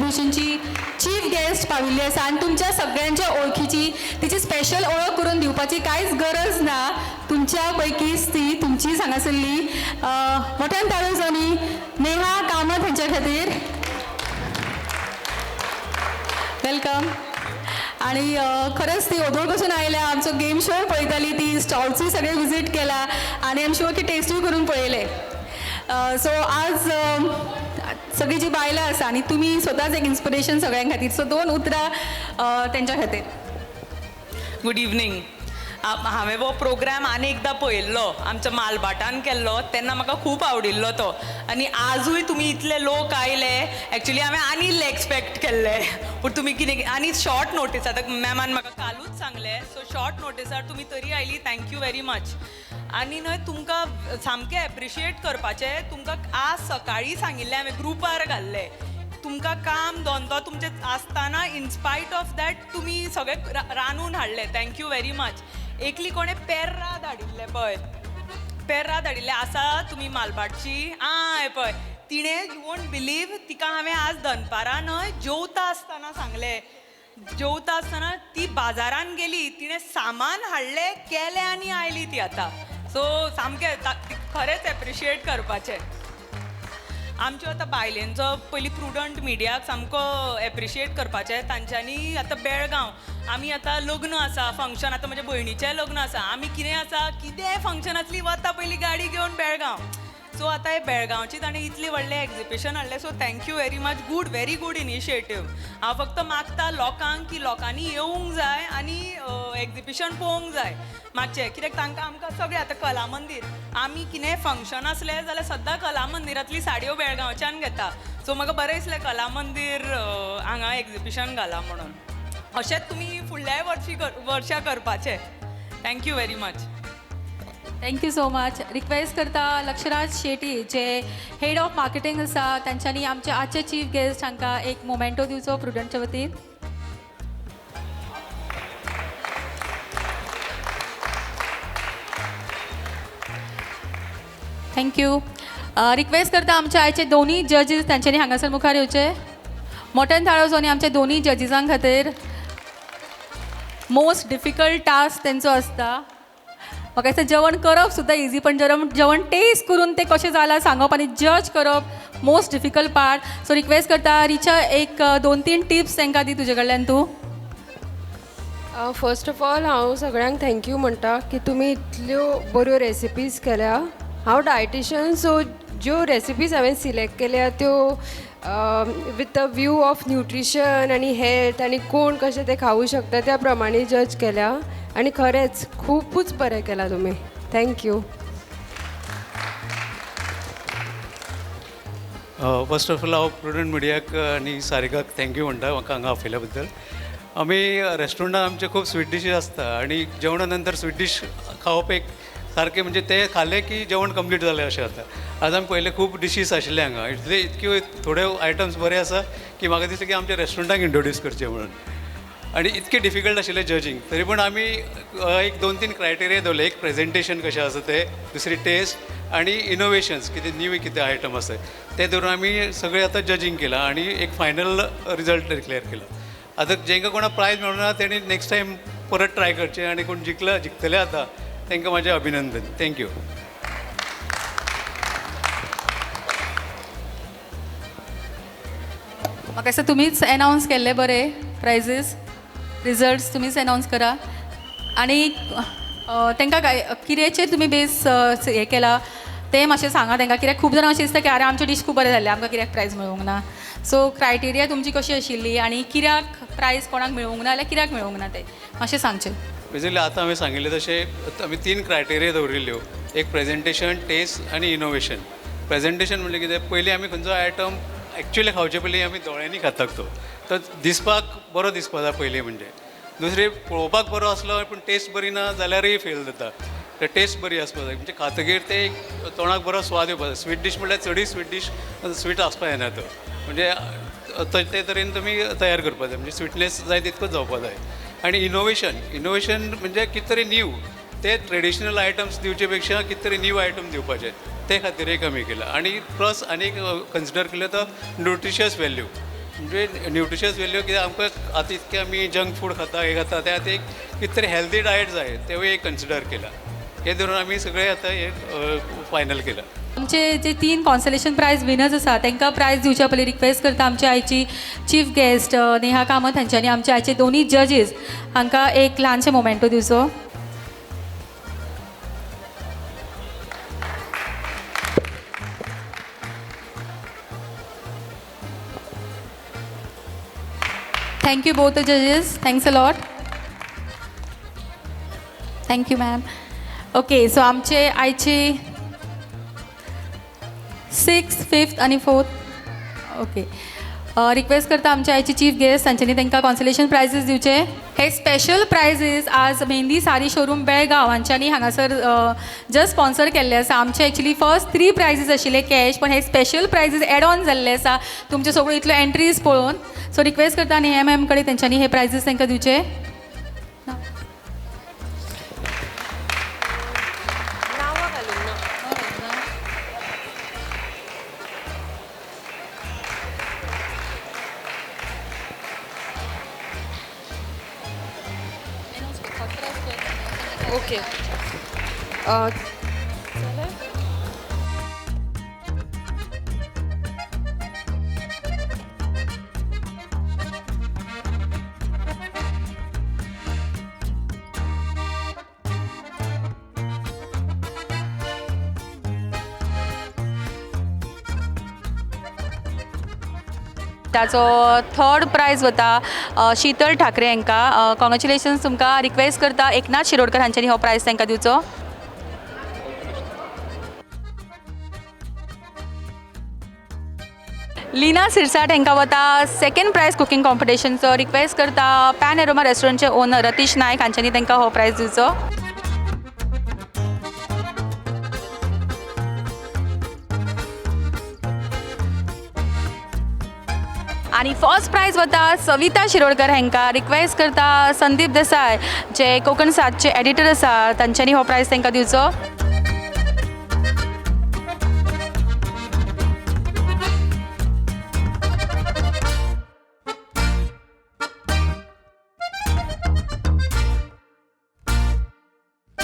एक्झिबिशनची chief guest पाविल्ली आसा आनी तुमच्या सगळ्यांच्या ओळखीची तिची स्पेशल ओळख करून दिवपाची कांयच गरज ना. तुमच्या पैकीच ती तुमचीच हांगासरली. मोठ्यान ताळयो जावनी नेहा कामत हांच्या खातीर. Welcome. आणि खरेंच ती ओदोळ पासून आयल्या, आमचो गेम शो पळयताली ती, स्टॉल्सूय सगळे विजीट केला आनी आम शुअर की टेस्टूय करून पळयले. सो आज सगळीं जी बायलां आसा आनी तुमी स्वताच एक इन्स्पिरेशन सगळ्यां खातीर, सो दोन उतरां तेंच्या खातीर. Good evening. हांवें हो प्रोग्राम आनी एकदां पळयल्लो, आमच्या मालभाटान केल्लो, तेन्ना म्हाका खूब आवडिल्लो तो. आनी आजूय तुमी इतले लोक आयले, एक्चुली हांवें आनी इल्ले एक्सपेक्ट केल्ले, पूण तुमी कितें आनी शॉर्ट नोटीस, आतां मॅमान म्हाका कालूच सांगलें, सो शॉर्ट नोटिसार तुमी तरी आयली, thank you very much. आनी न्हय तुमकां सामकें एप्रिशिएट करपाचें, तुमकां आज सकाळीं सांगिल्लें हांवें, ग्रुपार घाल्लें, तुमकां काम धंदो तुमचें आसतना इनस्पायट ऑफ that तुमी सगळें रांदून हाडलें, thank you very much. एकली कोणें पेर्रा धाडिल्लें पळय, पेर्रा धाडिल्लें आसा तुमी मालभाटची, आं पळय तिणें, you won't believe, तिका हांवें आज दनपारां न्हय जेवता आसतना सांगलें, जेवता आसतना ती बाजारान गेली, तिणें सामान हाडलें, केलें आनी आयली ती आतां. सो सामकें खरेंच एप्रिशिएट करपाचें. आमच्यो आतां बायलेंचो पयलीं प्रुडंट मिडियाक सामको एप्रिशिएट करपाचें, तांच्यांनी आतां बेळगांव आमी आतां लग्न आसा, फंक्शन, आतां म्हज्या भयणीचें लग्न आसा, आमी कितें आसा, कितेंय फंक्शन आसली वता पयलीं गाडी घेवन बेळगांव. सो आतां हे बेळगांवची ताणें इतलें व्हडलें एग्जिबिशन हाडलें, so thank you very much, good, very good initiative. हांव फक्त मागता लोकांक की लोकांनी येवंक जाय आनी एग्जिबिशन पळोवंक जाय मातशें, कित्याक तांकां आमकां सगळें आतां कला मंदीर, आमी कितेंय फंक्शन आसलें जाल्यार सद्दां कला मंदिरांतली साडयो बेळगांवच्यान घेता. सो म्हाका बरें दिसलें कला मंदीर हांगा एग्जिबिशन घालां म्हणून. अशेंच तुमी फुडल्याय वर्षा करपाचें. Thank you very much. Thank you so much. Request करता लक्षराज शेटी जे हेड ऑफ मार्केटिंग आसा तांच्यांनी आमचे आजचे चीफ गेस्ट हांकां एक मोमेंटो दिवचो प्रुडंटच्या वतीन. Thank you. Request करता आमच्या आयचे दोनूय जजीस तांच्यांनी हांगासर मुखार येवचे. मोठ्यान ताळो जावनी आमच्या दोनूय जजीसां खातीर. मोस्ट डिफिकल्ट टास्क तेंचो आसता. म्हाका दिसता जेवण करप सुद्दां इजी, पण जेवण टेस्ट करून तें कशें जालां सांगप आनी जज करप most difficult part. So request करता रिचा, एक 2-3 टिप्स तांकां दी तुजे कडल्यान तूं. फर्स्ट ऑफ ऑल हांव सगळ्यांक thank you म्हणटा की तुमी इतल्यो बऱ्यो रेसिपीज केल्या. हांव डायटिशन, सो ज्यो रेसिपीज हांवें सिलेक्ट केल्या त्यो with a view of nutrition आनी हेल्थ आनी कोण कशें तें खावूं शकता त्या प्रमाणे जज केल्या आनी खरेंच खुबूच बरें केलां तुमी. Thank you. First of all हांव प्रुडंट मिडियाक आनी सारिकाक thank you म्हणटा म्हाका हांगा आपयल्या बद्दल. आमी रेस्टॉरंटान आमचे खूब स्वीट डिशीज आसता आनी जेवणा नंतर स्वीट डीश खावप एक सारकें, म्हणजे ते खालें की जेवण कंप्लीट जालें अशें जाता. आज आमी पयलें खूब डिशीज आशिल्ले हांगा, इतले इतक्यो थोडे आयटम्स बरे आसा की म्हाका दिसता की आमच्या रेस्टॉरंटाक इंट्रोड्यूस करचें म्हणून. आनी इतकें डिफिकल्ट आशिल्लें जजींग, तरी पूण आमी एक 2-3 क्रायटेरिया दवरले. एक प्रेजेंटेशन कशें आसा तें, दुसरी टेस्ट आनी इनोवेशन्स, कितें न्यू कितें आयटम आसा तें धरून आमी सगळें आतां जजींग केलां आनी एक फायनल रिजल्ट डिक्लेअर केला. आतां जेंकां कोणाक प्रायज मेळना तेणी नेक्स्ट टायम परत ट्राय करचें आनी कोण जिखतले आतां तांकां म्हाजें अभिनंदन. Thank you. म्हाका दिसता तुमीच एनावन्स केल्ले बरें, प्रायजीस रिजल्ट्स तुमीच एनावन्स करा. आनी तांकां कित्याचेर तुमी बेस हें केला तें मातशें सांगा तांकां, कित्याक खूब जाणां अशें दिसता की आरे आमची डीश खूब बरें जाल्लें, आमकां कित्याक प्रायज मेळूंक ना. सो क्रायटेरिया तुमची कशी आशिल्ली आनी कित्याक प्रायज कोणाक मेळूंक ना जाल्यार कित्याक मेळूंक ना तें मातशें सांगचें. बेजिकली आतां हांवें सांगिल्लें तशें आमी 3 क्रायटेरिया दवरिल्ल्यो, एक प्रेजेंटेशन, टेस्ट आनी इनोवेशन. प्रेजेंटेशन म्हणलें कितें, पयलीं आमी खंयचो आयटम एक्चुअली खावचे पयलीं आमी दोळ्यांनी खातात, तो दिसपाक बरो दिसपा जाय पयलीं, म्हणजे दुसरें पळोवपाक बरो आसलो पूण टेस्ट बरी ना जाल्यारूय फेल जाता. तर टेस्ट बरी आसपा जाय, म्हणजे खातगीर ते एक तोंडाक बरो स्वाद येवपा जाय. स्वीट डीश म्हणल्यार चडूय स्वीट डीश स्वीट आसपा जायना, तो म्हणजे ते तरेन तुमी तयार करपा जाय, म्हणजे स्वीटनेस जाय तितकोच जावपा जाय. आनी इनोवेशन, इनोवेशन म्हणजे कितें तरी न्यू, ते ट्रेडिशनल आयटम्स दिवचे पेक्षा कितें तरी न्यू आयटम दिवपाचे ते खातीर एक आमी केलां. आनी प्लस आनी एक कन्सिडर केलें तो न्युट्रिशियस वेल्यू, म्हणजे न्युट्रिशियस वेल्यू कित्याक आमकां आतां इतकें आमी जंक फूड खाता हें खाता त्या खातीर कितें तरी हेल्दी डायट जाय तेवूय एक कन्सिडर केला. हे धरून आमी सगळे आतां हे फायनल केलां. आमचे जे 3 कॉन्सलेशन प्रायज विनर्स आसा तांकां प्रायज दिवच्या पयलीं रिक्वेस्ट करता आमचे आयची चीफ गेस्ट नेहा कामत हांच्यांनी आमचे आयचे दोनूय जजीस हांकां एक ल्हानशें मोमेंटो दिवचो. Thank you both the जजीस, thanks a lot. Thank you ma'am. Okay, so आमचे आयचे 6th, 5th आनी 4th. Okay, request करता आमचे आयचे चीफ गेस्ट तांच्यांनी तांकां कॉन्सलेशन प्रायजीस दिवचे. हे स्पेशल प्रायजीस आज मेहंदी सारी शोरूम बेळगांव हांच्यांनी हांगासर जस्ट स्पॉन्सर केल्ले आसा. आमचे एक्चुली फर्स्ट 3 प्रायजीस आशिल्ले कॅश, पण हे स्पेशल प्रायजीस एड ऑन जाल्ले आसा तुमचे सगळ्यो इतल्यो एंट्रीज पळोवन. सो रिक्वेस्ट करता नेहा मॅम कडेन तेंच्यांनी हे प्रायजीस तांकां दिवचे. नांवां घालून ना. ओके, ताचो 3rd प्रायज वता शीतल ठाकरे हांकां. कॉंग्रेच्युलेशन्स तुमकां. रिक्वेस्ट करता एकनाथ शिरोडकर हांच्यांनी हो प्रायज तांकां दिवचो. लीना सिरसाट हांकां वता 2nd prize cooking कॉम्पिटिशनचो. Request करता पॅन एरोमा रेस्टॉरंटचे ओनर रतीश नायक हांच्यांनी तांकां हो प्रायज दिवचो. आनी फर्स्ट प्रायज वता सविता शिरोडकर हांकां. रिक्वेस्ट करता संदीप देसाय जे कोंकण सातचे एडिटर आसा तांच्यांनी हो प्रायज तांकां दिवचो.